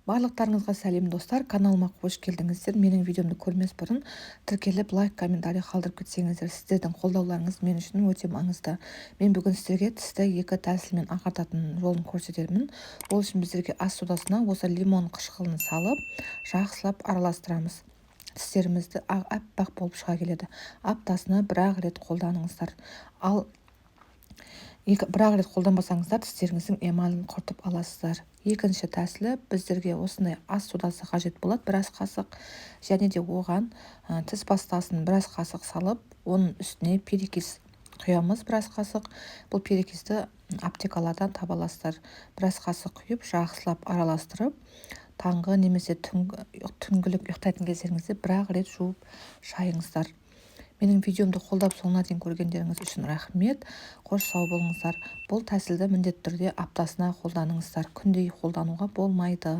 Барлықтарыңызға сәлем, достар! Каналыма қош келдіңіздер! Менің видеомды көрмес бұрын тіркеліп, лайк, комментарий қалдырып кетсеңіздер. Сіздердің қолдауларыңыз мен үшін өте маңызды. Мен бүгін сіздерге тісті екі тәсілмен ағартатын жолын көрсетемін. Ол үшін біздерге ас содасына осы лимон қышқылын салып, жақсылап араластырамыз. Тістерімізді аппақ болып шыға келеді. Аптасына бір-ақ рет қолданыңыздар. Ал бір-ақ рет қолданбасаңыздар, тістеріңіздің эмалін құртып аласыздар. Екінші тәсілі: біздерге осындай ас содасы қажет болады, біраз қасық, және де оған тіс пастасын біраз қасық салып, оның үстіне перекись құямыз, біраз қасық. Бұл перекисті аптекалардан таба аласыздар. Біраз қасық құйып, жақсылап араластырып, таңғы немесе түнгілік ұйықтайтын кездеріңізде бір-ақ рет жуып шайыңыздар. Менің видеомды қолдап, соңына дейін көргендеріңіз үшін рахмет. Қош, сау болыңыздар! Бұл тәсілді міндетті түрде аптасына қолданыңыздар, күнде қолдануға болмайды.